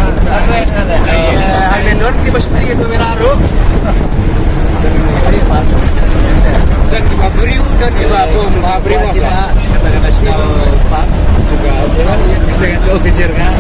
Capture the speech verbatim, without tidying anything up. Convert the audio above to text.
Ang nandun, di ba siyempre ito may raro? Don kiba briew, don kiba bom, ba briew ba. Kata-kata sila pa. Suka, okay, kejar kan?